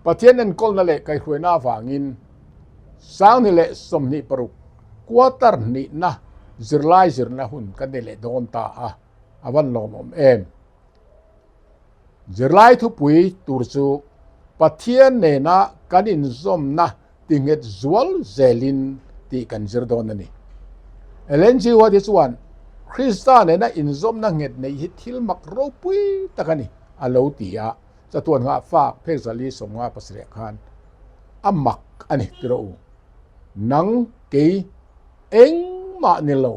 Pathian enkawlna leh kaihhruaina avangin 2026 quarter hnihna zirlai zirna hun kan nei leh dawn ta a, a van lawmawm em? Zirlai thupui tur chu Pathian nena kan inzawmna tinghet zual zelin tih kan zir dawn a ni. Ellen G. White hi chuan Krista nena inzawmna nghet neih hi thil mak ropui tak a ni a lo ti a, chatuan nghah fak phek zali 57 khan a mak a ni ti rawh u. Nang kei engmah ni lo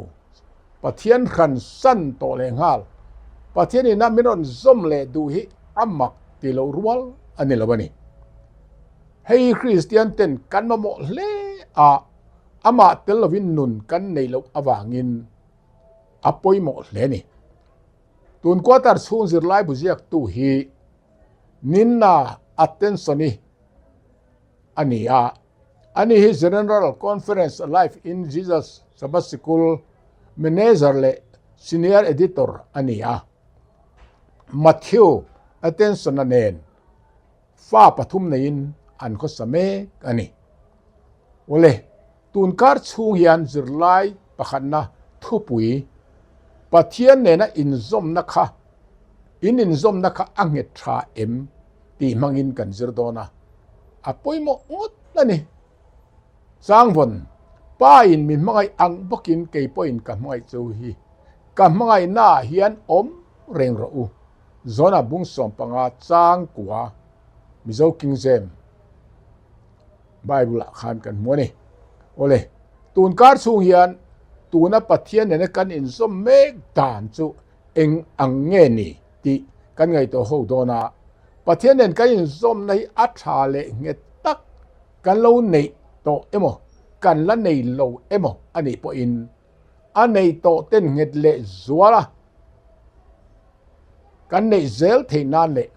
Pathian hran san tawh leh nghal Pathian ina min rawn zawm leh duh hi a mak ti loh rual a ni lo a ni. Hei Kristian ten kan mamawh hle a, amah tel lovin nun kan neih loh avangin a pawimawh hle a ni. Tun quarter chhung zirlai bu ziaktu hi Ninna Attenson-i a ni a. Ani hi General Conference Life in Jesus Sabbath Sikul Manager leh Senior Editor a ni a. Matthew Attenson-a nen fa pathum neiin an khawsa mek a ni. Awle, tunkar chhung hian zirlai pakhatna thupui Pathian nena inzawmna kha in inzawmna kha a nghet tha em tih hmangin kan zir dawn a, a pawimawh ngawt a ni. Changvawn, Pa in mi hmangaih ang bawkin kei pawhin ka hmangaih chu hi ka hmangaihnaah hian awm reng rawh u. Zona bung 15 chang kua Mizo King James Bible ah khan kan hmu a ni. Awle, tun kar chhung hian tuna Pathian nena kan inzawm mek dan chu eng ang nge ni tih kan ngaihtuah ho dawn a. Pathian nen kan inzawmna hi a tha leh nghet tak kan lo neih tawh emaw kan la nei lo emaw a nih pawhin a neih tawh ten nghet leh zual a kan neih zel theih nan leh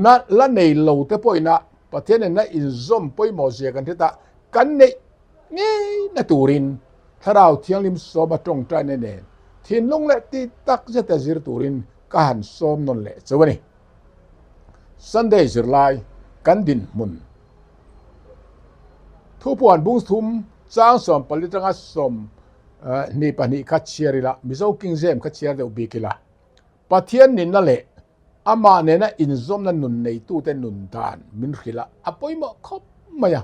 na la nei lo te pawhin a Pathian nena inzawm pawimawh zia kan hret a kan neih ngei na turin Thlarau Thianghlim sawma tawngtaina nen thinlung leh ti tak zeta zir turin ka han sawm nawn leh chauh a ni. Sunday zirlai kan dinhmun Thupuan bung thum chang 14 atanga 22 kha chhiar ila, Mizo King James kha chhiar deuh bik ila. Pathian ninna leh amah nena inzawmna nun neitute nun dan min hrilh a, a pawimawh khawp mai a.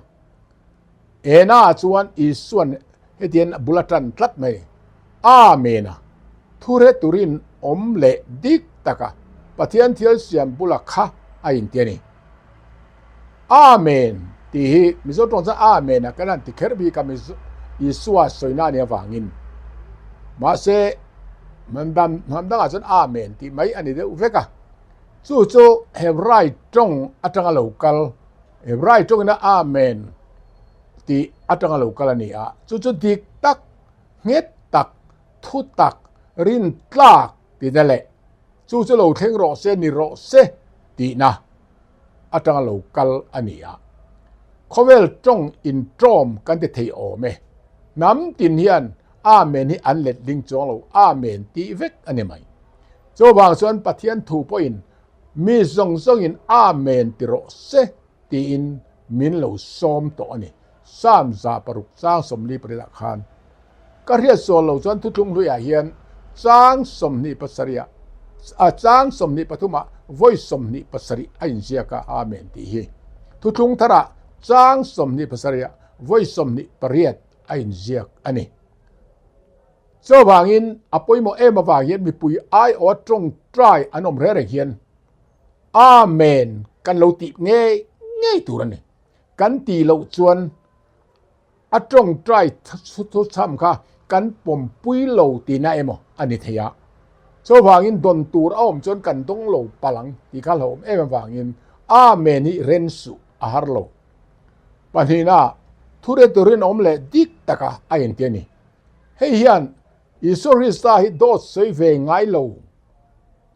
Ena chuan Isuan hetian bul a tan tlat mai. Amen a, thu hre turin awm leh dik taka Pathian thil siam bula kha a inti a ni. Amen tih hi Mizo tawng chuan Amen a kan han ti kher bik a Mizo Isua sawina a nih avangin. Mahse hnam dangah chuan Amen tih mai a ni deuh vek a. Chu chu Hebrai tawng atanga lo kal Hebrai tawngina Amen tih atanga lo kal a ni a. Chu chu dik tak, nghet tak, thu tak, rin tlak tihna leh chu chu lo thleng rawh se ni rawh se tihna atanga lo kal a ni a. Khawvel tawng intawm kan ti thei awm e. Hnam tin hian Amen hi an let ding chuang lo, Amen tih vek a ni mai. Chuvang chuan Pathian thu pawhin mi zawng zawngin Amen ti rawh se tiin min lo sawm tawh a ni. Psalm 600 chang 48 ah khan ka hriat sual lo chuan thuthlung hluiah hian chang 27 ah a chang 23 ah vawi 27 a inziak a Amen tih hi. Thuthlung tharah chang 27 ah vawi 28 a inziak a ni. Chuvangin a pawimawh em avang hian mipui aiawha tawngtai an awm reng reng hian Amen kan lo tih ngei ngei tur a ni. Kan tih loh chuan a tawngtai thuchham kha kan pawmpui lo tihna emaw a ni thei a. Chuvangin dawn tur a awm chuan kan dawng lo palh ang tih kha hlauhawm em avangin Amen hi ren suh a har lo. Pahnihna, thu re turin awm leh dik taka a inti a ni. Hei hian Isua Krista hi dawt sawi ve ngai lo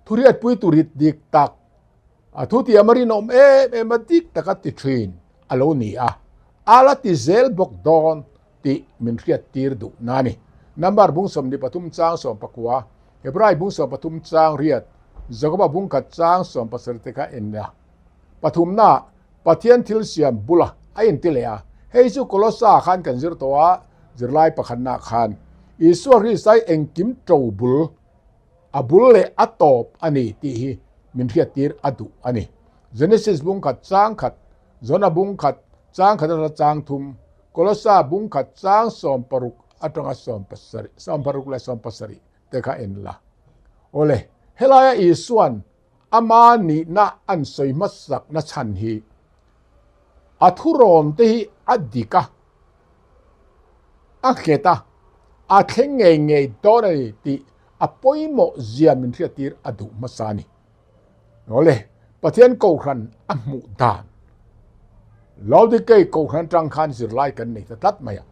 Thuriatpui tur hi dik tak, a thutiam a rinawm em em a dik taka ti thin a lo ni a, a la ti zel bawk dawn tih min hriattir duhna a ni. Number bung 23 chang 19, Hebrai bung 13 chang riat, Jakoba bung khat chang 17 te kha en a. Pathumna. Pathian thil siam bula a inti leh a. Hei chu Kolossa khan kan zir tawh a, zirlai pakhatna khan Isua Krista hi engkim to bul, a bul leh a tawp a ni tih hi min hriattir a duh a ni. Genesis bung khat chang khat, Jona bung khat chang khat atanga chang thum, Kolossa bung khat chang 16 atanga 17, 16 leh 17 te kha en la. Awle, helaia Isua'n ama nihna an sawi hmasakna chhan hi a thurawn te hi a dik a, a nghet a, a thleng ngei ngei dawn a ni tih a pawimawh zia min hriattir a duh hmasa a ni. Awle, Pathian Kohhran a hmuh dan Laodikei Kohhran atang khan zirlai kan nei ta tlat mai a.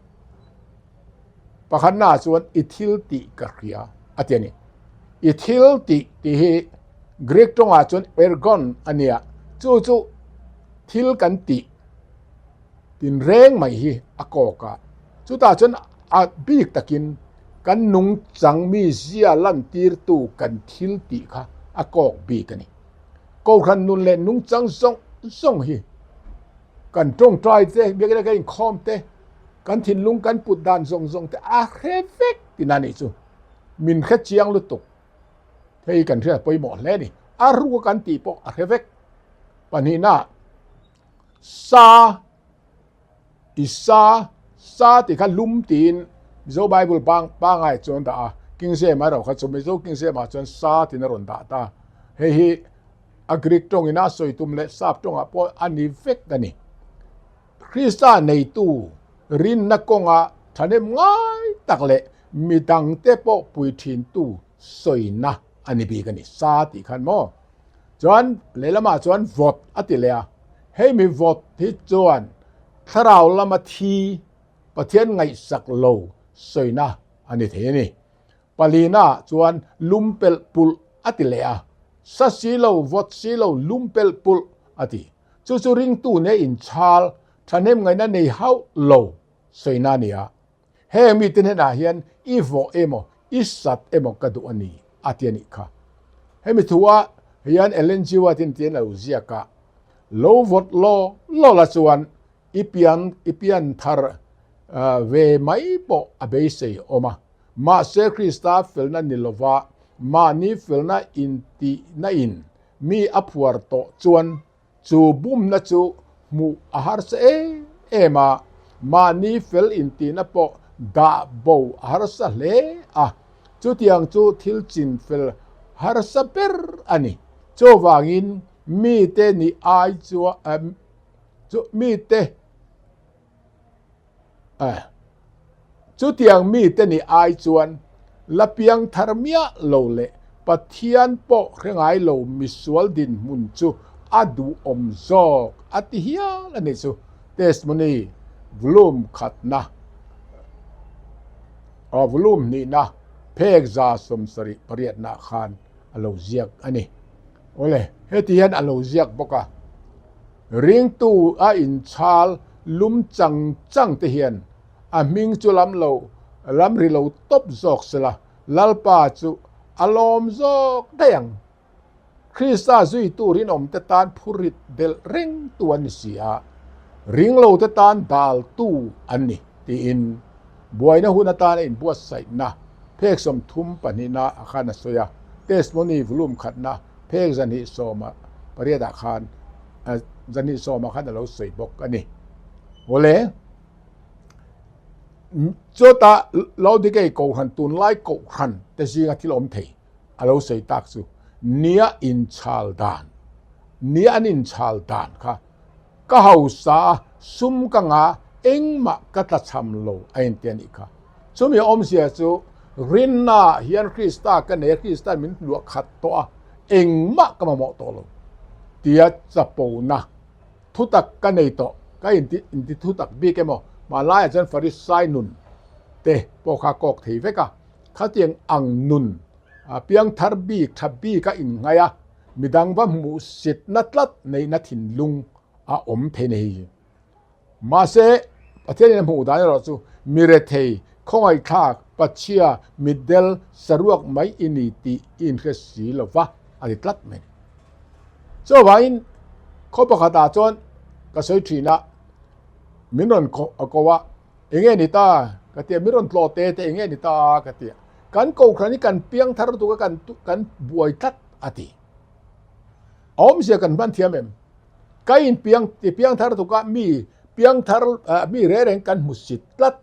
Pakhatnaah chuan i thil tih ka hria a ti a ni. I thil tih tih hi Greek tawngah chuan ergon a nia, chu chu thil kan tih tinreng mai hi a kawk a. Chutah chuan a bik takin kan nungchang mizia lantirtu kan thil tih kha a kawk bik a ni. Kohhran nun leh nungchang zawng zawng hi kan tawngtai te, biakina kan inkhawm te, kan thinlung kan put dan zawng zawng te a hre vek tina nih chu min hre chiang lutuk. Hei kan hriat pawimawh hle a ni. A ruka kan tih pawh a hre vek. Pahnihna sa i sa sa tih kha lum tiin Mizo Bible pang pangai chuan dah a, King James erawh kha chu Mizo King James ah chuan sa tiin a rawn dah ta. Hei hi a Greek tawngin a sawi tum leh sap tawngah pawh a ni vek a ni. Krista neitu rinna kawnga thahnem ngai tak leh midangte pawh pui thintu sawina a ni bik a ni. Sa tih khan maw? Chuan lehlamah chuan vawt a ti leh a, hei mi vawt hi chuan thlarau lama thi Pathian ngaihsak lo sawina a ni thei a ni. Palina chuan lum pelh pulh a ti leh a, sa si lo, vawt si lo, lum pelh pulh a ti. Chu chu ringtu nia inchhal thahnem ngaihna nei hauh lo sawina a ni a. Heng mite hnenah hian i vawh emaw, i sat emaw ka duh a ni, a ti a nih kha. Hemi thuah hian Ellen G. White in tiin a lo ziak a, Lo vawt law law la chuan i pian i pian thar ve mai pawh a beisei awm a. Mahse Krista felna ni lova mahni felna intihna in mi a phuar tawh chuan Chu bumna chu hmuh a harsa em em a, mahni fel intihna pawh dah bo a harsa hle a, chutiang chu thil chin fel harsa ber a ni. Chuvangin mite nih ai chuan mite. Chutiang mite nih ai chuan la piang thar miah lo leh Pathian pawh hre ngai lo misual dinhmun chu a duhawm zawk a ti hial a nih chu. Testimony Volume khatna Volume hnihna phek 78 nah khan a lo ziak a ni. Awle, heti hian a lo ziak bawk a, Ringtu a inchhal lum chang chang te hian a hming chu lam lo, lam ri lo tawp zawk sela, Lalpa chu a lawm zawk daih ang. Krista zuitu rinawmte tan phurrit belh rengtu an ni si a, ringlote tan daltu an ni, tiin buaina hun atana inbuatsaihna phek 32 na a khan a sawi a, Testimony Volume khatna phek 218 ah khan 220 ah khan a lo sawi bawk a ni. Awle, chutah Laodikei Kohhran tunlai Kohhran te zinga thil awm thei a lo sawi tak chu nia inchhal dan, nia an inchhal dan kha Ka hausa a, sum ka ngah, engmah ka tlachham lo a inti a nih kha. Chumi awmzia chu rinnaah hian Krista ka nei a, Krista'n min luah khat tawh a, engmah ka mamawh tawh lo tia chapona thutak ka nei tawh, ka inti inti thutak bik emaw hmanlaiah chuan Farisai nun te pawh kha kawk thei vek a, khatiang ang nun piangthar bik tha bik a innghai a, Midang va hmuh sitna tlat neihna thinlung a awm thei na hi. Mahse, Pathianin a hmuh dan erawh chu mi rethei, khawngaihthlak, pachhia, mitdel, saruak mai i ni tih i inhre si lo va, a ti tlat mai. Chuvangin, khaw pakhatah chuan ka sawi thin a, min rawn ko a, enge ni ta ka ti a, min rawn tlawh te te enge ni ta ka ti a, kan kohhran hi kan piang thar lutuk a kan kan buai tlat a ti. A awmzia kan hman thiam em? Ka in piang ti piang thar lutuk a mi piang thar mi reng reng kan hmu sit tlat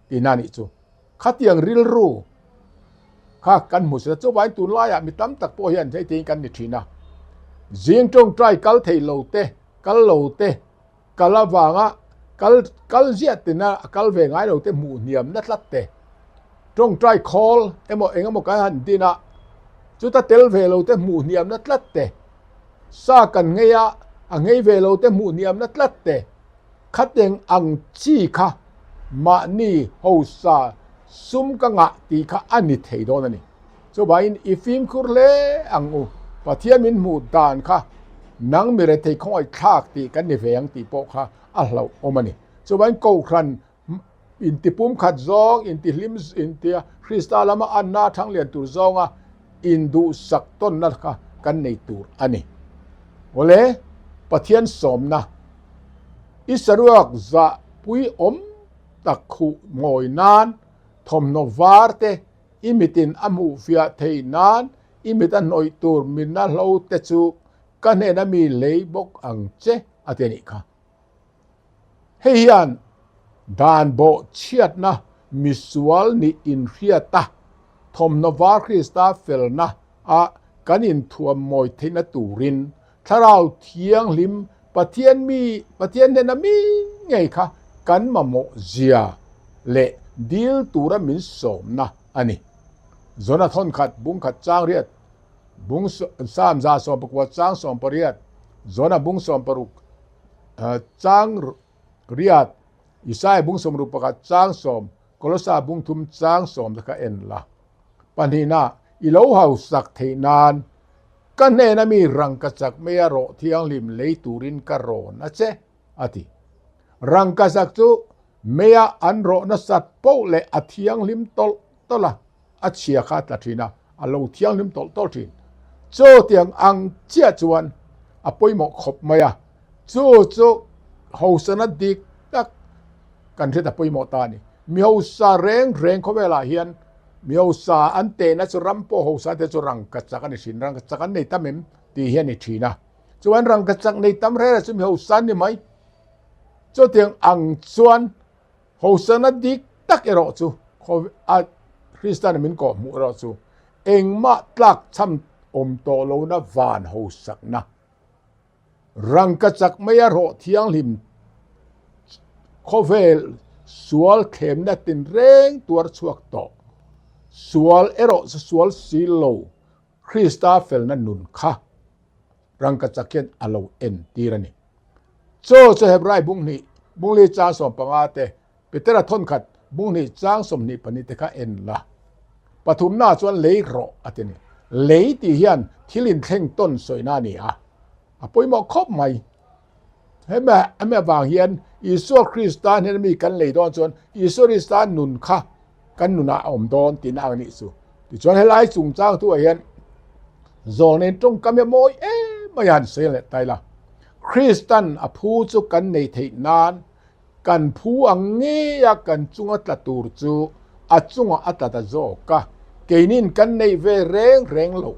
tihna a nih chu. Khatiang rilru kha kan hmu sela chuvangin tunlaiah mi tam tak pawh hian hei tiin kan ni thin a. Zing tawngtai kal thei lo te, kal lo te, kal avanga kal kal ziah tina a kal ve ngai lo te hmuh hniamna tlat te, tawngtai khawl emaw eng emaw kan han din a, chuta tel ve lo te hmuh hniamna tlat te, sa kan nghei a, a nghei ve lo te hmuh hniamna tlat te. Khateng ang chi kha mahni hausa sum ka ngah tih kha a ni thei dawn a ni. Chuvangin i fimkhur hle ang u, Pathian min hmuh dan kha nang mi rethei khawngaih thlak tih kan ni ve ang tih pawh kha a hlauhawm a ni. Chuvangin Kohhran intipum khat zawng, intihlim intia Krista lama anna thanglian tur zawnga induhsak tawnna kha kan nei tur a ni. Awle, Pathian sawmna i saruak zahpui awm tak khuh ngawi nan thawmhnaw var te i mitin a hmuh fiah theih nan i mit a hnawih tur mitna hlo te chu ka hnena mi lei bawk ang che a ti a nih kha. Hei hian dan bawhchhiatna misual nih inhriat a, thawmhnaw var Krista felna a kan inthuam mawi theihna turin Thlarau Thianghlim Pathian mi Pathian hnena mi ngei kha kan mamawh zia leh dil tura min sawmna a ni. Zona thawnkhat bungkhat chang riat bung Psalm 119 chang 18 Zona bung 16 Chang riat, Isaiah bung 61 chang sawm, Kolosa bung thum chang sawm te kha en la. Pahnihna, i lo hausak theih nan ka hnena mi rangkachak meia rawh thianghlim lei turin ka rawn a che, a ti. Rangkachak chu meia an rawh nasat poh leh a thianghlim tawlh tawlh a. a chhia kha a tla thin a, a lo thianghlim tawlh tawlh thin. Chaw tiang ang chiah chuan a pawimawh khawp mai a, chu chu hosana dik tak kan hriat a pawimawh ta a ni. Mi hosa reng reng khawvelah hian mi hosa an tehna chu ram pawh hosa te chu rangkachak a ni thin, rangkachak an nei tam em tih hi a ni thin a. Chuan rangkachak nei tam reng reng chu mi hosa an ni mai. Chutiang ang chuan Hosana dik tak erawh chu a Kristian min kawh hmuh erawh chu engmah tlak chham awm tawh lohna van hosakna rangkachak maia rawh thianghlim khawvel sual thlemna tinreng tuar chhuak tawh sual erawh chu sual si lo Krista felna nun kha rangkachak hian a lo entir a ni. Chaw chu Hebrai bung hnih, bung li chang 15 te, Petera thawnkhat bung hnih chang 24 te kha en la. Pathumna chuan lei rawh a ti a ni. Lei tih hian thil inthleng tawn sawina a ni a, a pawimawh khawp mai. Hemi hemi avang hian Isua Krista hnena mi kan lei dawn chuan Isua Krista nun kha kan nunah a awm dawn tihna ang nih chu. Tichuan helai chungchang thuah hian zawlnen tawngkam hi a mawi em mai a han sawi leh ta ila. Kristan a phu chu kan nei theih nan kan phu ang ngeia kan chunga tla tur chu a chungah a tla ta zawk a. Keinin kan neih ve reng reng loh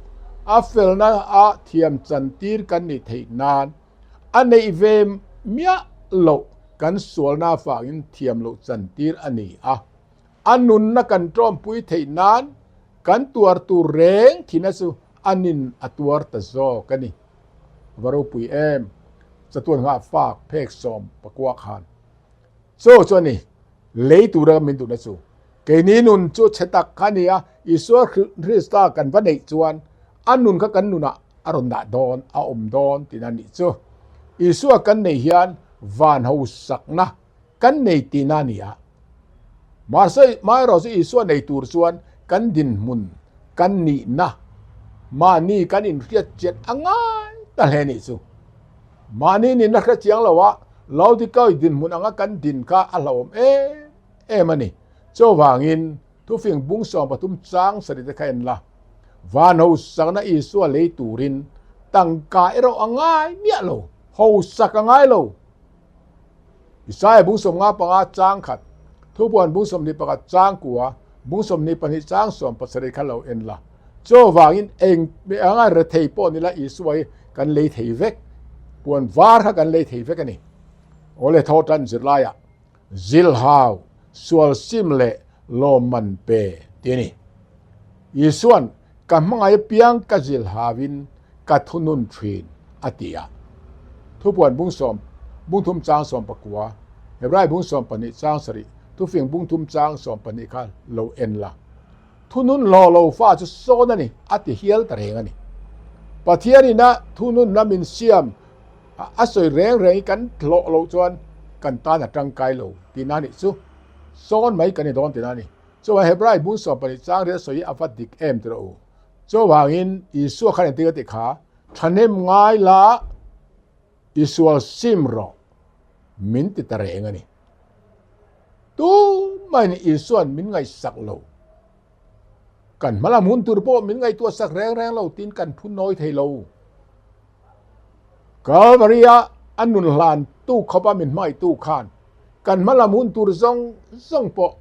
a felna a thiam chantir kan nih theih nan a neih ve miah loh kan sualna avangin thiam loh chantir a ni a. A nunna kan tawmpui theih nan kan tuar tur reng thina chu a nin a tuar ta zawk a ni. Va ropui em! Chatuan nghah fak phek 19 khan chaw chu a ni. Lei tura min duhna chu keini nun chu chhe tak kha a ni a, Isua Krista kan va neih chuan a nun kha kan nunah a rawn dah dawn, a awm dawn tihna a nih chu. Isua kan neih hian van hausakna kan nei tihna a ni a. Mahse, maherawh chu Isua nei tur chuan kan dinhmun, kan nihna, mahni kan inhriat chian a ngai ta hle nih chu. Mahni nihna hre chiang lo a, Laodikawi dinhmun anga kan din kha a hlauhawm em em a ni. Chuvangin, thufing bung 13 chang sarih te kha en la, van hosakna Isua lei turin tangka erawh a ngai miah lo, hosak a ngai lo. Isaia bung 55 chang khat, Thupuan bung 21 chang kua, bung 22 chang 17 kha lo en la. Chuvangin eng anga rethei pawh ni la Isua hi kan lei thei vek, puan var kha kan lei thei vek a ni. Awle thaw tan zirlaiah Zilhau, sual sim leh lawmman pe ti a ni. Isuan, Ka hmangaih apiang ka zilhauin ka thunun thin, a ti a. Thupuan bung sawm, bung thum chang 19, Hebrai bung 12 chang sarih, Thufing bung thum chang 12 kha lo en la. Thunun hlawh lo fa chu sawn a ni, a ti hial ta reng a ni. Pathianin a thununna min siam A sawi reng reng hi kan hlawh loh chuan kan tan a tangkai lo tihna a nih chu. Sawn mai kan ni dawn tihna a ni. Chuvang Hebrai bung 12 chang riat sawi hi a va dik em ti rawh u. Chuvangin Isua khan engtin a ti kha, Thahnem ngai la i sual sim rawh min ti ta reng a ni. Tumah in Isua'n min ngaihsak lo. Kan hmalam hun tur pawh min ngaihtuah sak reng reng lo tiin kan phun nawi thei lo. Kalvari-a a nun hlan tu khawpa min hmangaihtu khan kan hmalam hun tur zawng zawng pawh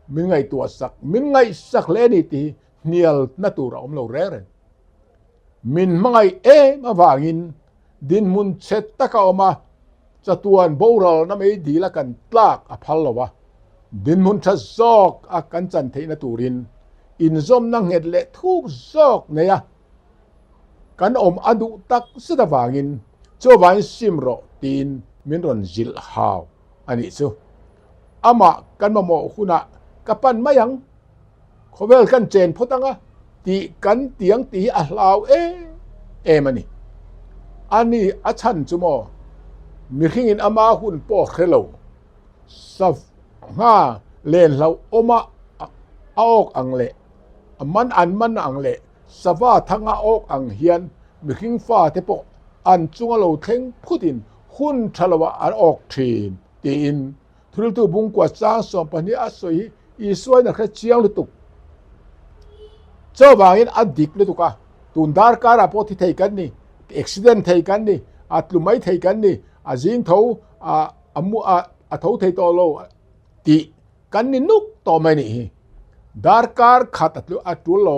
min ngaihtuah sak, min ngaihsak hle a ni tih hi hnialna tur a awm lo reng reng. Min hmangaih em avangin dinhmun chhe taka awm a, chatuan boralna mei dila kan tlak a phal lo a, dinhmun tha zawk a kan chan theihna turin inzawmna nghet leh thuk zawk nei a kan awm a duh tak zet avangin chuvangin sim rawh tiin min rawn zilh hau a nih chu. Amah kan mamawh hunah ka pan mai ang. Khawvel kan chen phawt ang a tih kan tiang tih hi a hlau em em a ni. A ni a chhan chu maw mihringin ama hun pawh hre lo sangha len hlauh awma a awk ang leh a man an man ang leh sava thanga awk ang hian mihring fate pawh an chunga lo thleng phutin hun tha loah an awk thin tiin Thuriltu bungkua chang 12 a sawi hi Isuain a hre chiang lutuk. Chuvangin a dik lutuk a, tun darkarah pawh thi thei kan ni, accident thei kan ni, a tlu mai thei kan ni, a zing tho a a mu a a tho thei tawh lo tih kan ni nuk tawh mai nih hi. Darkar khat a tlu a tul lo,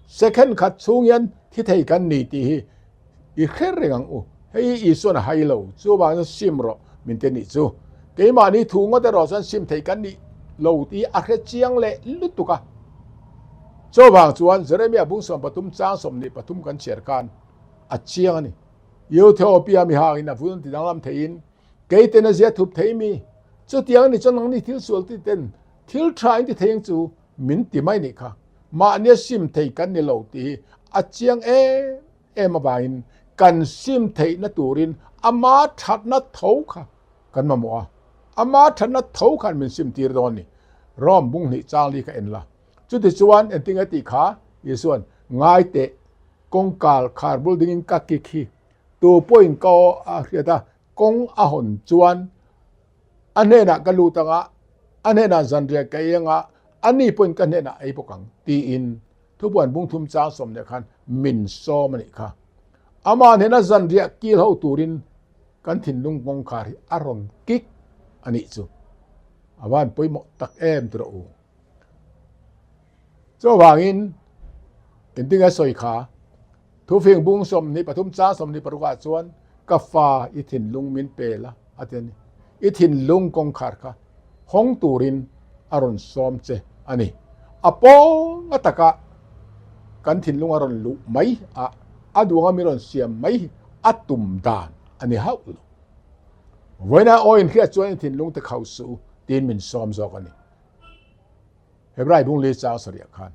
second khat chhung hian thi thei kan ni tih hi I hre reng ang u, hei hi Isuan a hai lo, chuvangin sim rawh min ti nih chu. Keimahni thu ngawt erawh chuan sim theih kan nih lo tih a hre chiang leh lutuk a. Chuvang chuan Jeremia bung 13 chang 23 kan chhiar khan a chiang a ni. Ethiopia mihangin a vun ti danglam theiin keiten a zia thup thei mi, chutiang ni chuan nangni thil sual ti ten thil tha in ti thei ang chu min ti mai nih kha. Mahnia sim thei kan ni lo tih hi a chiang em em avangin kan sim theihna turin ama thatna tho kha kan mamawh a, ama thatna tho khan min sim tir dawn a ni. Rome bung hnih chang li kha en la. Chutichuan engtin nge tih kha Isua'n ngai teh kawngkal khar bul dingin ka kik hi tu pawhin ka aw a hriat a, kawng a hawn chuan A hnenah ka lut ang a, a hnenah zanriah ka ei ang a, a ni pawhin ka hnenah ei bawk ang, tiin thupuan bung thum chang sawm leh khan min sawm a nih kha. Amah hnena zanriah kil ho turin kan thinlung kawngkhar hi a rawn kik a nih chu. A van pawimawh tak em ti rawh u. Chuvangin engtin nge sawi kha? Thufing bung 23 chang 26 ah chuan ka fa i thinlung min pe la a ti a ni. I thinlung kawngkhar kha hawng turin a rawn sawm che a ni. A pawnga taka kan thinlung a rawn luh mai a, a duanga min rawn siam mai hi a tum dan a ni hauh lo. Vawiina aw inhriat chuan i thinlung te khauh suh u tiin min sawm zawk a ni. Hebrai bung li chang sarih khan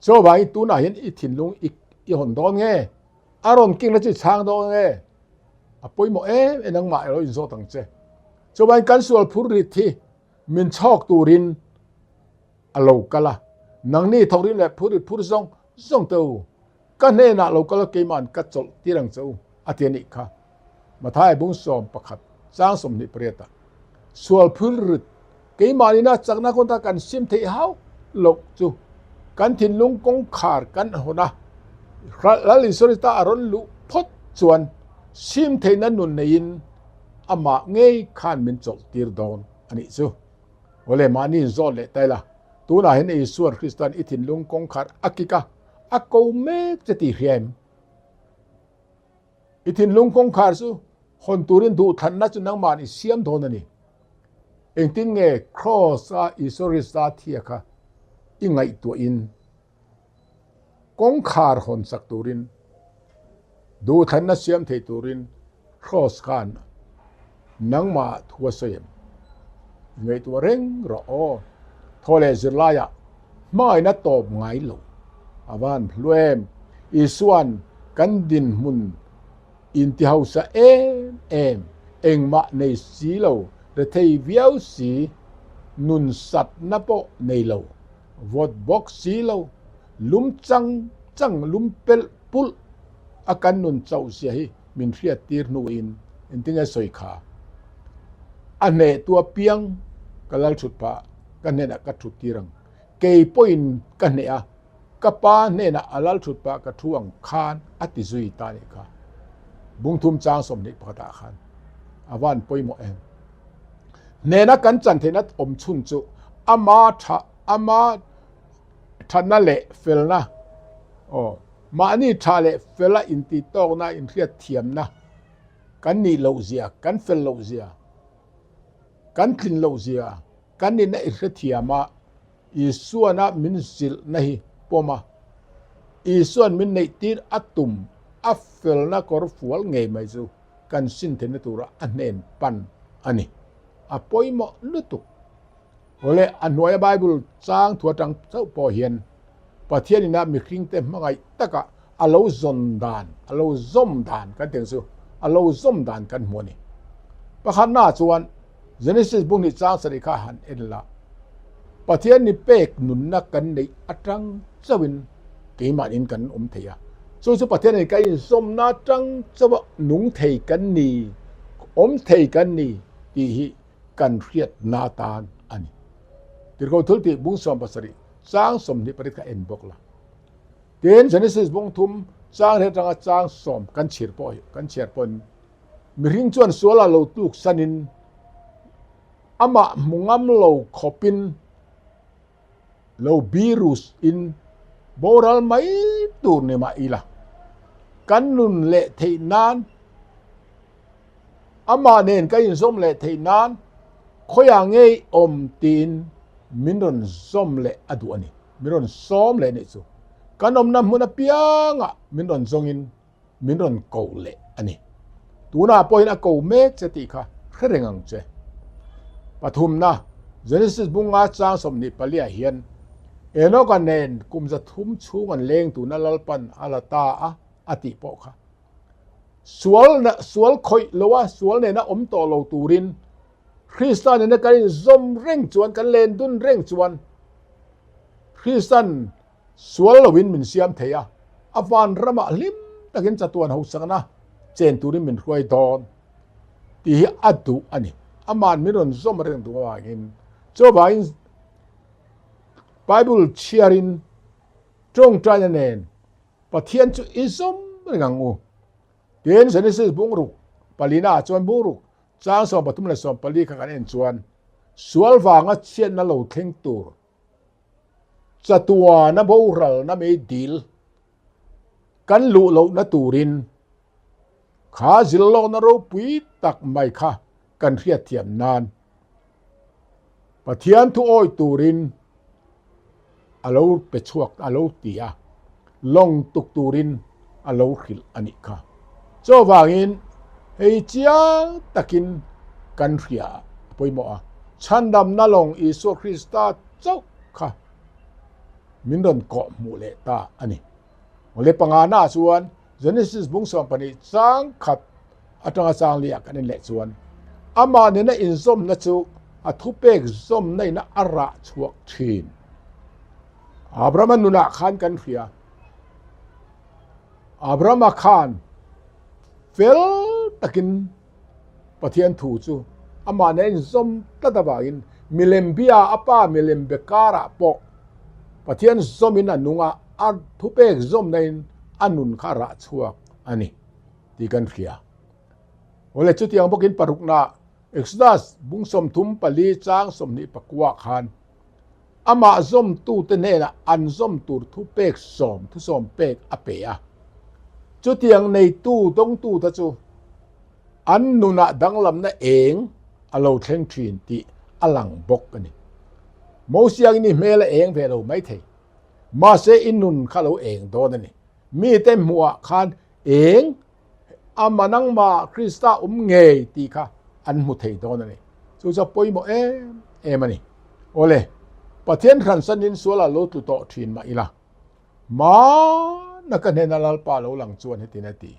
chuvangin tunah hian i thinlung i i hawn dawn nge a rawn kingna chu i chhang dawn nge a pawimawh em em nangmah erawh in zawt ang che chuvangin kan sual phur rit hi min chhawk turin a lo kal a nangni thawkrim leh phur rit phur zawng zawng te u Ka hnenah lo kal a keima'n ka chawlh tir ang che u, a ti a nih kha. Matthai bung 11 chang 28 ah, Sual phur rit, keimahni chakna kawngta kan sim theih hauh loh chu kan thinlung kawngkhar kan hawn a, Lal Isua Krista a rawn luh phawt chuan sim theihna nun neiin. amah ngei khan min chawlh tir dawn a nih chu. Awle mahni inzawt leh ta ila, tunah hian Isuan Krista'n i thinlung kawngkhar a kik a, a ko mek che tih hria em? I thinlung kawngkhar chu hawn turin duhthlanna chu nangmahni i siam dawn a ni. Engtin nge Kraws-a Isua Krista thia kha i ngaihtuahin Kawngkhar hawn sak turin, duhthlanna siam thei turin Kraws khan nangmah thu a sawi em? I ngaihtuah reng rawh aw. Thaw leh zirlaiah hmangaihna tawp ngai lo a van hlu em? Isua'n kan dinhmun intihausa em em, engmah nei si lo, rethei viau si, nun satna pawh nei lo, Vawt bawk si lo, lum chang chang lum pelh pulh a kan nun chauh zia hi min hriat tir hnuin engtinge sawi kha? A hneh tu apiang ka lal thut phah, ka hnenah ka thut tir ang. Kei pawhin ka hneh a, ka pa hnenah a lal thut phah ka thu ang khan a ti zui ta nih kha. Bungthum chang 20 pakhatah khan a van pawimawh em? Hnena kan chan theihna awm chhun chu ama tha ama thatna leh felna aw mahni tha leh fela intih tawkna inhriat thiamna kan nih loh zia kan fel loh zia kan tlin loh zia kan nihna i hrethiam a Isuana min zilhna hi pawm a Isuan min neih tir a tum a felna kawr fual ngei mai chu kan sin theihna tura a hnen pan a ni. A pawimawh lutuk. Awle, a hnuaia Bible chang thu atang chauh pawh hian Pathian ina mihringte hmangaih taka a lo zawn dan, a lo zawm dan kan tih ang chu, a lo zawm dan kan hmu a ni. Pakhatnaah chuan Genesis bung hnih chang sarih kha han en la, Pathian ni pek nunna kan neih atang chauhin keimahniin kan awm thei a, chu chu Pathian nen kan inzawmna atang chauha nung thei kan ni, awm thei kan ni tih hi kan hriatna atan a ni. Tirhkoh thiltih bung 70 chang 28 kha en bawk la. Tin, Genesis bung thum chang hre atanga chang sawm kan chhir pawh hi, kan chhiar pawhin mihring chuan suala lo tluk sanin amah hmu ngam lo khawpin lo birus in boral mai tur ni mah ila kan nun leh theih nan amah nen ka inzawm leh theih nan khawiah ngei awm tiin min rawn zawm leh a duh a ni. Min rawn sawm leh nih chu. Kan awmna hmun apiangah min rawn zawngin min rawn ko leh a ni. Tunah pawhin a ko mek che tih kha hre reng ang che. Pathumna, Genesis bunga chang 24 ah hian Enoka nen kum 300 chhung an leng tuna Lalpan a la ta a a tih pawh kha. Sual sual khawih loa sual nena awm tawh lo turin Krista nena kan inzawm reng chuan kan len dun reng chuan Kristan sual loin min siam thei a, a van ramah hlim takin chatuan hausakna chen turin min hruai dawn tih hi a duh a ni. Aman min rawn zawm reng duh avangin chuvangin Bible chhiarin tawngtaina nen Pathian chu i zawm reng ang u. Tin, Genesis bungruk palina ah chuan bungruk chang 13 leh 14 kha kan en chuan sual vanga chhiatna lo thleng tur chatuana boralna mei dil kan luh lohna turin kha zilhlawkna ropui tak mai kha kan hriatthiam nan Pathian thu awi turin a lo pe chhuak a lo ti a, lawng tuk turin a lo hrilh a nih kha. Chuvangin hei chiang takin kan hria a pawimawh a, chhandamna lawng Isua Krista chauh kha min rawn kawh hmuh leh ta a ni. Awle pangana chuan Genesis bung 12 chang khat atanga chang liah kan en leh chuan amah nena inzawmna chu a thupek zawmna in a rah chhuak thin. Abrahama nunah khan kan hria. Abrahama khan fel takin Pathian thu chu amah nena inzawm tlat avangin milem bia a pa milem be karah pawh Pathian zawmin a nung a, a thupek zawmna in a nun kha a rah chhuak a ni tih kan hria. Awle chutiang bawkin parukna Exodus bung 34 chang 24 khan amah zawmtute hnenah an zawm tur thu pek sawm thusawm pek a pe a. Chutiang neitu dawngtute chu an nunah danglamna eng a lo thleng thin tih a lang bawk a ni. Mosiangin i hmel a eng ve lo maithei. Mahse i nun kha lo eng dawn a ni. Mite hmuhah khan eng ama nangmah Krista awm ngei tih kha an hmu thei dawn a ni. Chu chu a pawimawh em em a ni. Awle, Pathian hransanin sualah lo tlu tawh thin mah ila, Hmana ka hnena Lalpa lo lang chuan hetin a ti,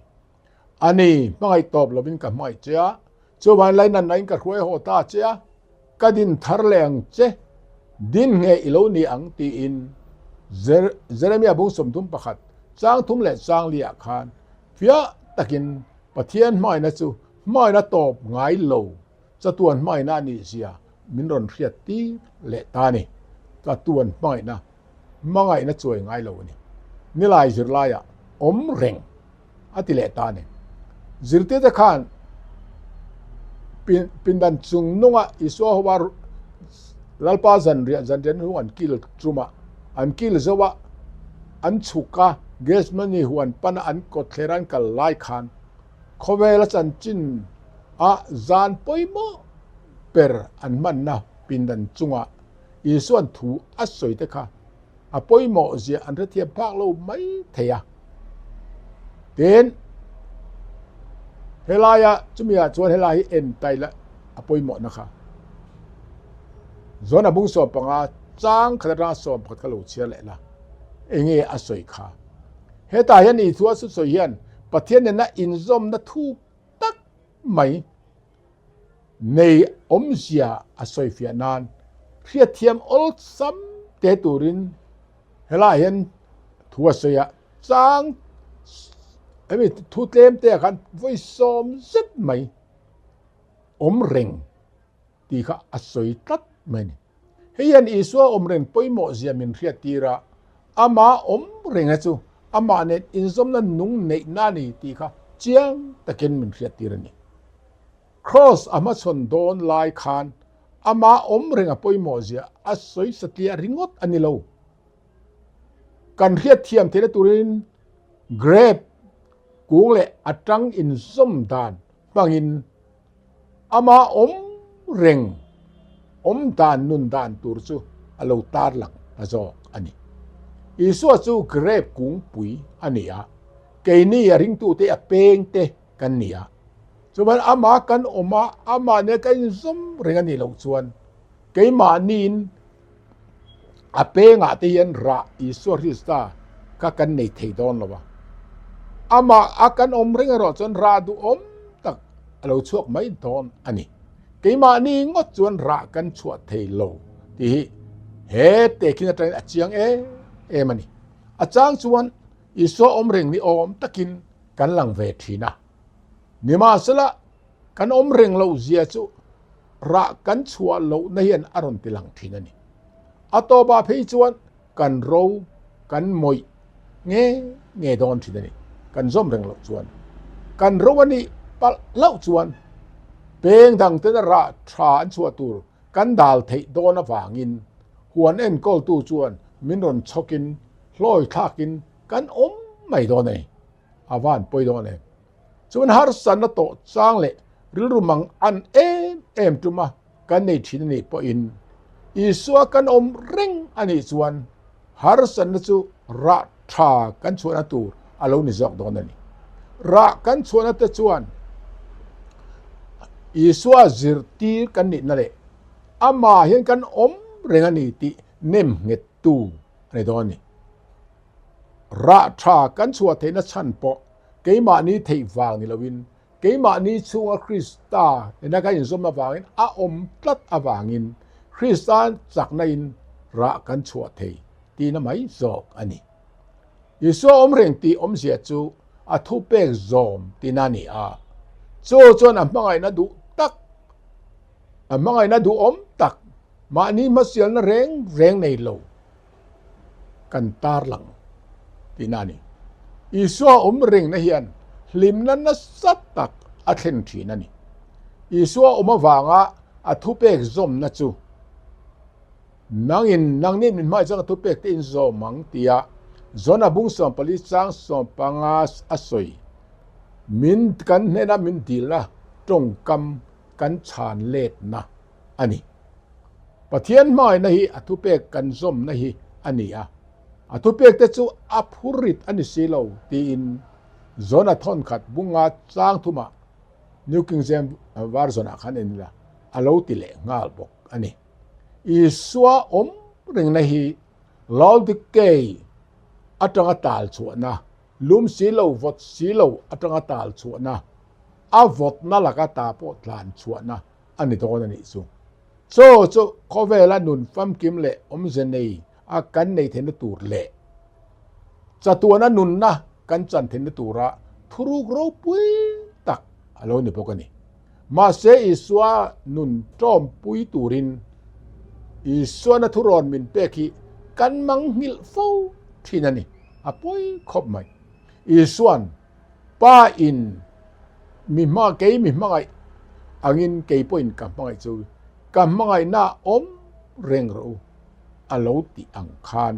A ni, hmangaih tawp lovin ka hmangaih che a, chuvangin lainatnain ka hruai haw ta che a, ka din thar leh ang che, din nge i lo ni ang tiin Jeremia bung 31 chang thum leh chang liah khan fiah takin Pathian hmangaihna chu hmangaihna tawp ngai lo chatuan hmangaihna a nih zia min rawn hriat tir leh ta a ni. Chatuan hmangaihna hmangaihna chuai ngai lo a ni. Nilai zirlaiah awm reng a ti leh ta a ni. Zirtirte khan pindan chung nunga Isua hoa Lalpa zanriah zanriah hnung an kil tum a, an kil zo a, an chhuk a, Gethsemane huan pana an kawtthler an kal lai khan khawvela chanchin a zan pawimawh ber an hmanna pindan chunga Isua'n thu a sawi te kha a pawimawh zia an hrethiam phak lo mai thei a. Tin, helaia chumiah chuan helai hi en ta ila a pawimawhna kha. Zona bung 15 chang khat atanga 11 kha lo chhiar leh la, enge a sawi kha. Hetah hian Isua thusawi hian Pathian nena inzawmna thuk tak mai nei awmzia a sawifiah nan hriatthiam awlsam te turin helaiah hian thu a sawi a, chang hemi thu tlem te ah khan vawi sawm zet mai awm reng tih kha a sawi tlat mai a ni. Hei hian Isua awm reng pawimawh zia min hriat tir a, amah awm renga chu amah nen inzawmna nung neihna a ni tih kha chiang takin min hriat tir a ni. Kraws a hmachhawn dawn lai khan amah awm renga pawimawh zia a sawi satliah ringawt a ni lo. Kan hriat thiam theihna turin grape kung leh a tang inzawm dan hmangin Amah awm reng, awm dan nun dan tur chu a lo tarlang ta zawk a ni. Isua chu grape kungpui a ni a, keini a ringtute a pengte kan ni a. Chuan amah kan awm a, amah nen kan inzawm reng a nih loh chuan keimahniin a pengah te hian rah Isua Krista kha kan nei thei dawn lo a. Amah a kan awm reng erawh chuan rah duhawm tak a lo chhuak mai dawn a ni. Keimahni ngawt chuan rah kan chhuah thei lo tih hi he tehkhin atangin a chiang em em a ni. A chang chuan Isua awm reng ni awm takin kan lang ve thin a. Nimahsela kan awm reng loh zia chu rah kan chhuah lohna hian a rawn ti lang thin a ni. A tawpah phei chuan kan ro kan mawih nge nge dawn thin a ni. Kan zawm reng loh chuan kan ro a nih palh hlauh chuan peng dang tena rah tha an chhuah tur kan dal theih dawn avangin huan enkawltu chuan min rawn chhawkin hlawi thlakin kan awm mai dawn a ni. A van pawi dawn em. Chuan harsatna tawh chang leh rilru mang an em em tum a kan nei thin a nih pawhin Isua kan awm reng a nih chuan harsatna chu rah tha kan chhuahna tur a lo ni zawk dawn a ni. Rah kan chhuahna te chuan Isua zirtir kan nihna leh amah hian kan awm reng a ni tih nem nghettu a ni dawn a ni. Rah tha kan chhuah theihna chhan pawh keimahni theih vang ni loin keimahni chhunga Krista nena kan inzawm avangin a awm tlat avangin Krista chakna in rah kan chhuah thei tihna mai zawk a ni. Isua awm reng tih awmzia chu a thupek zawm tihna a ni a, chu chuan a hmangaihna duh tak, a hmangaihna duhawm tak, mahni hmasialna reng reng nei lo, kan tarlang tihna a ni. Isua awm rengna hian hlimna nasa tak a thlen thin a ni. Isua awm avanga a thupek zawmna chu Nangin nangni min hmai chuan ka thupek te in zawm ang tia Jona bung 14 chang 15 a sawi. Min kan hnena min dilna tawngkam kan chhan letna a ni. Pathian hmangaihna hi a thupek kan zawmna hi a ni a, a thupek te chu a phurrit a ni si lo tiin Jona thawnkhat bunga chang thumah New King James Version ah khan en ila a lo ti leh nghal bawk a ni. Isua awm rengna hi Laodikei atanga tal chhuahna, lum si lo vawt si lo atanga tal chhuahna, a vawtna laka ta pawh tlan chhuahna a ni dawn a nih chu. Chaw chu khawvela nun famkim leh awmze nei a kan nei theihna tur leh chatuana nunna kan chan theihna tura thuruk ropui tak a lo ni bawk a ni. Mahse Isua nun tawmpui turin Isuana thurawn min pek hi kan mang nghilh fo thin a ni. A pawi khawp mai. Isuan Pa in mi hma kei mi hmangaih angin kei pawhin ka hmangaih chu ka hmangaihna awm reng rawh u a lo tih ang khan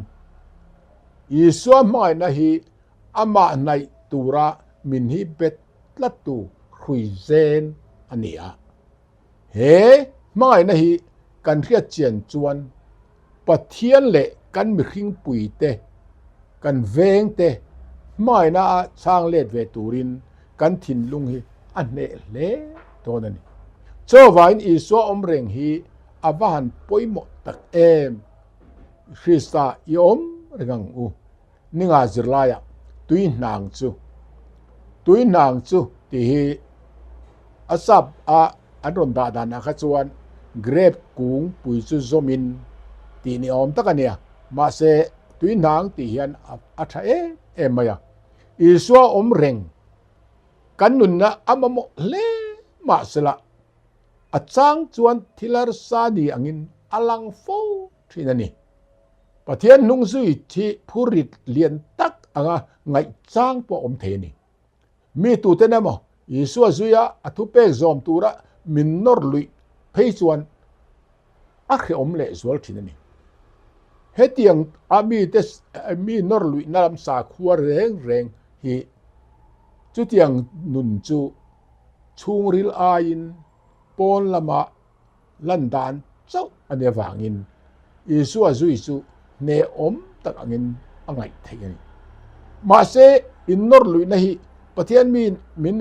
Isua hmangaihna hi amah hnaih tura min hi bet tlattu hrui zen a ni a. He hmangaihna hi kan hriat chian chuan Pathian leh kan mihringpuite, kan vengte hmangaihna a chhang let ve turin kan thinlung hi a hneh hle dawn a ni. Chuvangin Isua awm reng hi a va han pawimawh tak em! Krista i awm reng ang u. Ninga zirlaiah tui hnang chu tui hnang chu tih hi a sap a an rawn dah danah kha chuan grape kung pui chu zawmin tih ni awm tak a nia mahse tui hnang tih hian a tha em em mai a Isua awm reng kan nunna a mamawh hle mahsela a chang chuan thil harsa ni angin a lang fo thin a ni. Pathian hnung zui thi phurrit lian tak anga ngaih chang pawh awm thei a ni. Mi tuten emaw Isua zuia a thupek zawm tura min nawr luih phei chuan a hrehawm leh zual thin a ni. Hetiang a mite mi nawr luihna lam sakhua reng reng hi chutiang nun chu chhungril aiin pawn lamah lan dan chauh a nih avangin Isua zui chu hnehawm tak angin a ngaih theih a ni. Mahse, innawr luihna hi Pathian mi min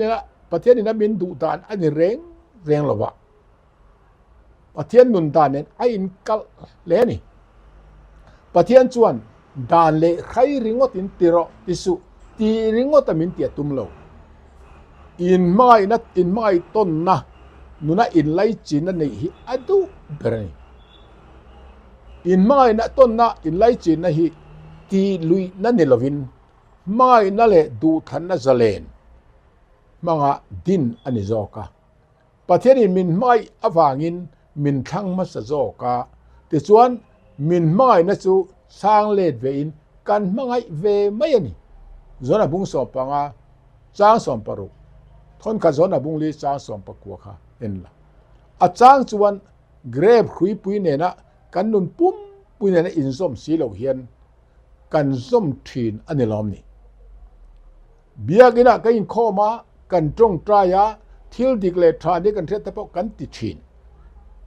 Pathian ina min duh dan a ni reng reng lo va. Pathian nun dan nen a inkalh hle a ni. Pathian chuan dan leh hrai ringawt in ti rawh ti suh tih ringawt a min ti a tum lo. Inhmangaihna inhmangaih tawnna nuna inlaichinna neih hi a duh ber a ni. Inhmangaihna tawnna inlaichinna hi tih luihna ni lovin hmangaihna leh duhthlanna zalen hmanga din a ni zawk a. Pathianin min hmangaih avangin min thlang hmasa zawk a, tichuan min hmangaihna chu chhang let vein kan hmangaih ve mai a ni. Zona bung 15 chang 16, thawnkhat Zona bung li chang 19 kha en la. A chang chuan grape hruipui nena kan nun pumpui nena inzawm si lo hian kan zawm thin a ni lawm ni. Biakinah ka inkhawm a, kan tawngtai a, thil dik leh tha nia kan hriat te pawh kan ti thin.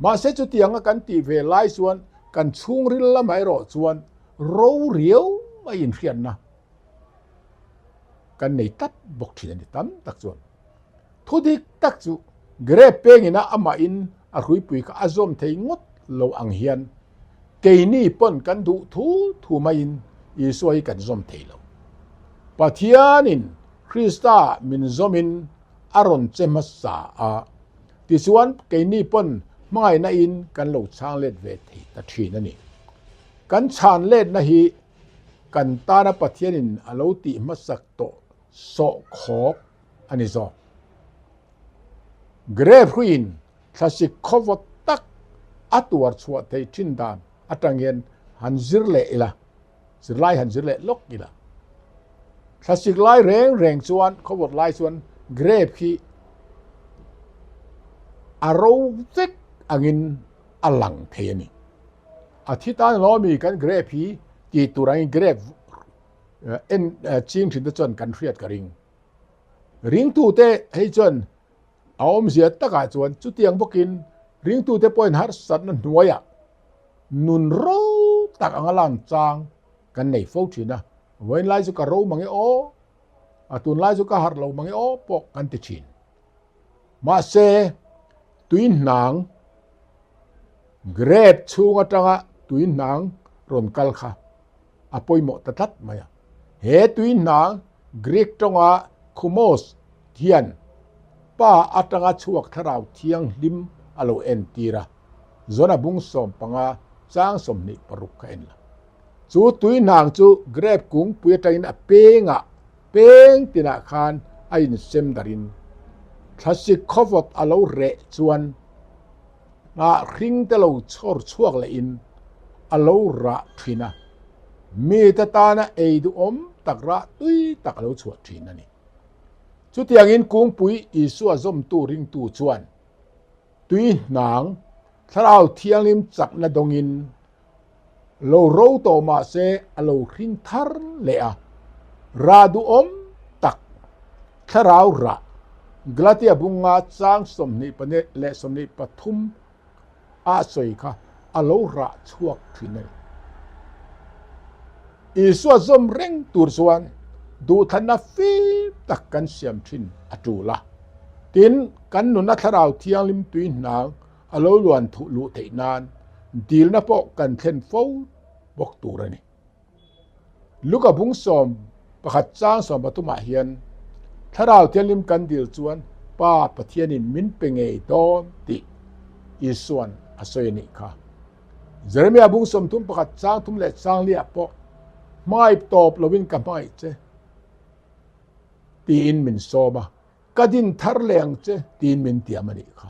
Mahse chutianga kan tih ve lai chuan kan chhungril lamah erawh chuan ro riau mai inhriatna kan nei tlat bawk thin a ni tam tak chuan. Thu dik tak chu grape pengina amahin a hruipui kha a zawm thei ngawt lo ang hian keini pawn kan duh thu thu maiin Isua hi kan zawm thei lo. Pathianin Krista min zawmin a rawn che hmasa a, tichuan keini pawn hmangaihna in kan lo chhang let ve thei ta thin a ni. Kan chhan letna hi kan tana Pathianin a lo tih hmasak tawh sawhkhawk a ni zawk. Grape hruiin thlasik khawvawt tak a tuar chhuah theih thin dan atang hian han zir leh ila, zirlai han zir leh lawk ila. Thlasik lai reng reng chuan, khawvawt lai chuan grape hi a ro vek angin a lang thei a ni. A thi tan lawmi kan grape hi tih tur angin grape en ching thin te chuan kan hriat ka ring. Ringtute hei chuan a awmzia takah chuan chutiang bawkin ringtute pawhin harsatna hnuaiah nun ro tak anga lang chang kan nei fo thin a. Vawiin lai chu ka ro mang e aw, a tunlai chu ka harh lo mang e aw pawh kan ti thin. Mahse, tui hnang grape chhung atanga tui hnang rawn kal kha a pawimawh ta tlat mai a. He tui hnang Greek tawnga khumos hian Pa atanga chhuak thlarau thianghlim a lo entir a, Jona bung 15 chang 26 kha en la. Chu tui hnang chu grape kungpui atangin a pengah peng tinah khan a insem darin thlasik khawvawt a lo reh chuan hnah hring te lo chhawr chhuak lehin a lo rah thin a, mite tana ei duhawm tak rah tui tak a lo chhuah thin a ni. Chutiangin kungpui Isua zawmtu ringtu chuan tui hnang Thlarau Thianghlim chakna dawngin lo ro tawh mah se a lo hring thar leh a, rah duhawm tak Thlarau rah Galatia bunga chang 22 leh 23 a sawi kha a lo rah chhuak thin a ni. Isua zawm reng tur chuan duhthlanna fim tak kan siam thin a tul a. Tin, kan nuna Thlarau Thianghlim tui hnang a lo luan thuh luh theih nan dilna pawh kan thlen fo bawk tur a ni. Luka bung 11 chang 13 ah hian Thlarau Thianghlim kan dil chuan Pa Pathianin min pe ngei dawn tih Isua'n a sawi a nih kha. Jeremia bung 31 chang 3 leh chang 4 ah pawh hmangaih tawp lovin ka hmangaih che tiin min sawm a, ka din thar leh ang che tiin min tiam a nih kha.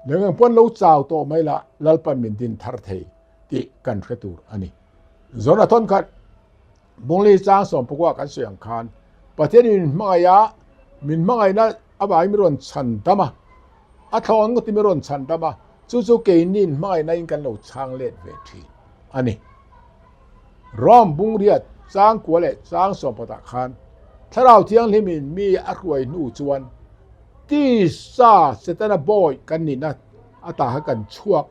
Leng pawn lo chau tawh mai la Lalpan min din thar thei tih kan hre tur a ni. Zona thawn khat Bungli chang 19 kan sawi ang khan Pathianin min hmangaih a, min hmangaihna avangin min rawn chhan dam a, a thlawn ngawtin min rawn chhan dam a, chu chu keiniin hmangaihna in kan lo chhang let ve thin a ni. Rome bungriat chang 9 leh chang 14 khan Thlarau Thianghlimin mi a hruai hnu chuan tisa Setana bawi kan nihna ata kha kan chhuak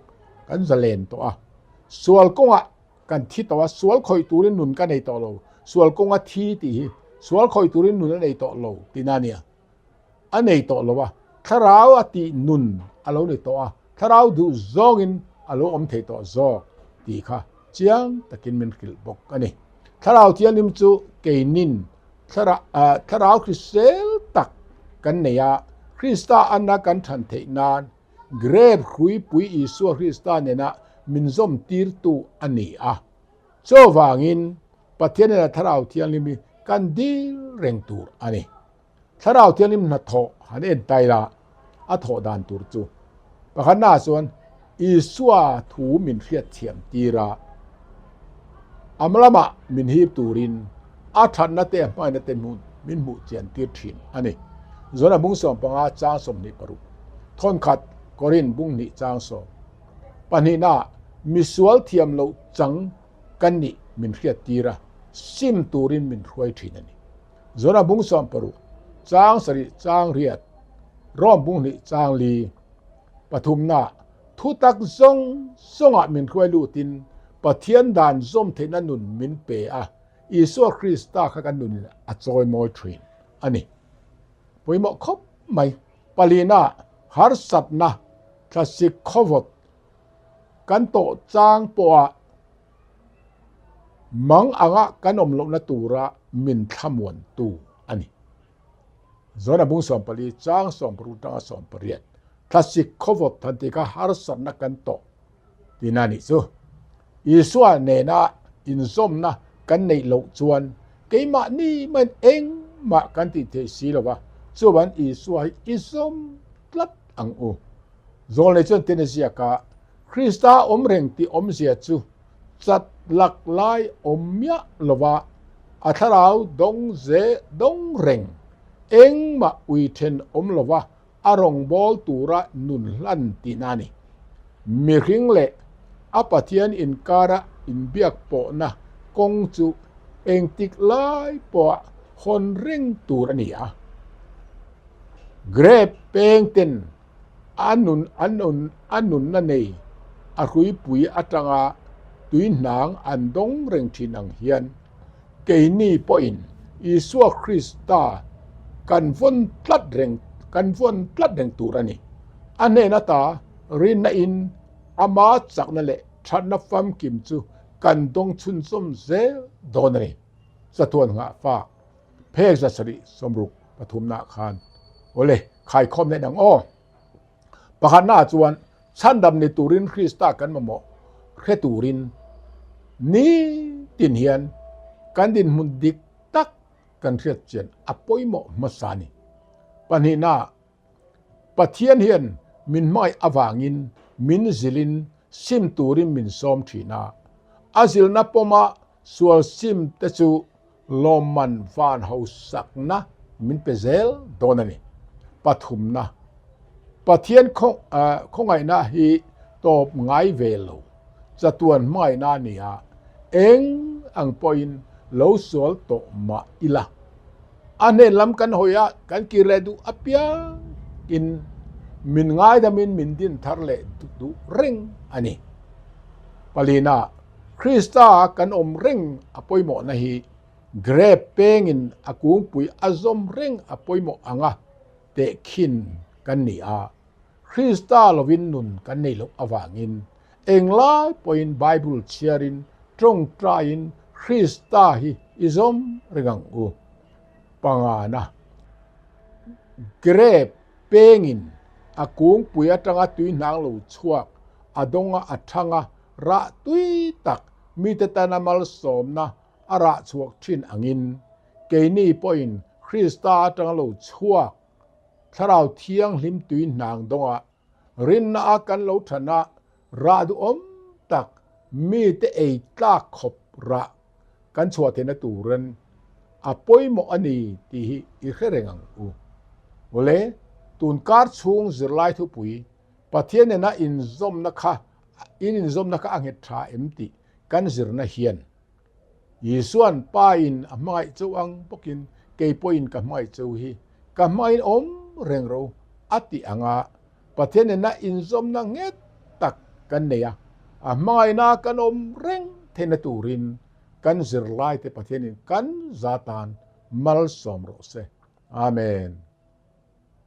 kan zalen tawh a, sual kawngah kan thi tawh a, sual khawih turin nun ka nei tawh lo, sual kawnga thi tih hi sual khawih turin nun a nei tawh lo tihna a nia. A nei tawh lo a, thlarau a tih nun a lo ni tawh a, thlarau duh zawngin a lo awm thei tawh zawk tih kha chiang takin min hrilh bawk a ni. Thlarau Thianghlim chu keinin thlarau hrisel tak kan nei a, Krista anna kan than theih nan Grape hruipui Isua Krista nena min zawm tirtu a ni a. Chuvangin Pathian nena Thlarau Thianghlim hi kan dil reng tur a ni. Thlarau Thianghlim hnathawh han en ta ila a thawh dan tur chu pakhatnaah chuan Isua thu min hriat thiam tir a, a lamah min hip turin a thatna te a hmangaihna te min hmuh chian tir thin a ni. Jona bung 15 chang 26, thawnkhat Korin bung 2 chang 10. Pahnihnaah misual thiam loh chang kan nih min hriat tir a, sim turin min hruai thin a ni. Jona bung 16, chang 7 chang 8, Rom bung 2 chang 4. Pathumnaah thutak zawng zawngah min hruai lutin Pathian dan zawm theihna nun min pe a, Isua Krista kha kan nunin a chawimawi thin a ni. Pawimawh khawp mai. Palinaah harsatna thlasik khawvawt kan tawh chang pawha mang anga kan awm lohna tura min thlamuantu a ni. Jona bung 14 chang 16 tanga 18 thlasik khawvawt than tih kha harsatna kan tawh tihna a nih chu. Isua nena inzawmna kan neih loh chuan keimahni maiin engmah kan tih theih si lo va, chuan Isua hi i zawm tlat ang u. Zawlnei chuan tin a ziak a, Krista awm reng tih awmzia chu chat lak lai awm miah lova a thlarau dawng ze dawng reng, engmah ui then awm lova. A rawngbâwl tura nun hlan tihna a ni. Mihring leh a Pathian inkara inbiak pawhna kawng chu engtik lai pawha hawn reng tur a ni a. Grape pengten a nun a nun a nunna nei a hruipui atanga tuihnang an dawng reng thin ang hian keini pawhin Isua Krista kan vawn tlat reng kan vawn tlat reng tur a ni. A hnen ata rinna in ama chakna leh thatna famkim chu kan dawng chhunzawm zel dawn a ni. Chatuan nghah fak. Phek 700 63 nah khan awle khaikhawm leh dang aw. Pakhatna chuan chhandam ni turin Krista kan mamawh hre turin ni tin hian kan dinhmun dik tak kan hriat chian a pawimawh hmasa a ni. Pahnihna Pathian hian min hmangaih avangin min zilin sim turin min sawm thin a, a zilna pawma sual sim te chu lawmman van hausakna min pe zel dawn a ni. Pathumna, Pathian khawngaihna hi tawp ngai ve lo, chatuan hmangaihna a ni a, eng ang pawhin lo sual tawh mah ila. A hnen lam kan hawi a, kan kir leh duh apiangin min ngaidamin min din thar leh duh reng a ni. Palina, Krista kan awm reng a pawimawhna hi grape pengin a kungpui a zawm reng a pawimawh anga tehkhin kan ni a. Krista lovin nun kan nei loh avangin englai pawhin Bible chhiarin tawngtaiin Krista hi i zawm reng ang u. Pangana, Grape pengin a kungpui atanga tuihnang lo chhuak a dawnga a thanga rah tui tak mite tana malsawmna a rah chhuak thin angin keini pawhin Krista atanga lo chhuak Thlarau Thianghlim tui hnang dawngah rinna a kan lo than a, rah duhawm tak mite ei tlak khawp rah kan chhuah theihna turin a pawimawh a ni tih hi i hre reng ang u. Awle, tun kar chhung zirlai thupui Pathian nena inzawmna kha in inzawmna kha a nghet tha em tih kan zirna hian Isuan Pa in a hmangaih cheu ang bawkin kei pawhin ka hmangaih cheu hi ka hmangaih awm reng ro a tih anga Pathian nena inzawmna nghet tak kan nei a, a hmangaihna kan awm reng theihna turin kan zirlaite Pathianin kan za tan malsawm rawh se. Amen.